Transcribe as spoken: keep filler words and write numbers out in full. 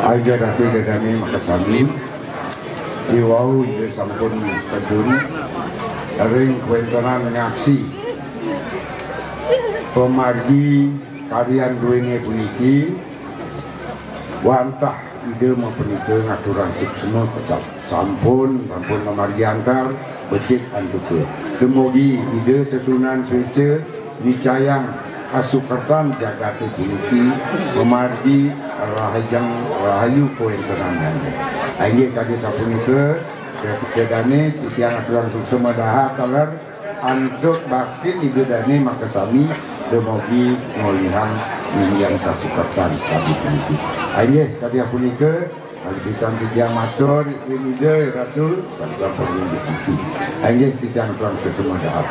Aja Ratu Dadane makasami. Iwau Ida sampun kajun ring kawentenan ngaksi pamargi karyan druene puniki, wantah Ida mapunika ngaturang suksma tetep sampun, sampun mamargi antar becik antuka. Dumugi Ida sesuunan sueca nicayang kasukertan jagate puniki mamargi rahajeng rahayu kawentenannyane. Inggih kadi sapunika, Ida dane titiang aturang suksma dahat taler antuk baktin Ida dane makasami dumugi ngolihang nginggih kasukertan sami puniki. Inggih, sakadi punika, malih pisan titiang matur ring Ida Ratu, sampun inggih puniki. Inggih, titiang aturang suksma dahat.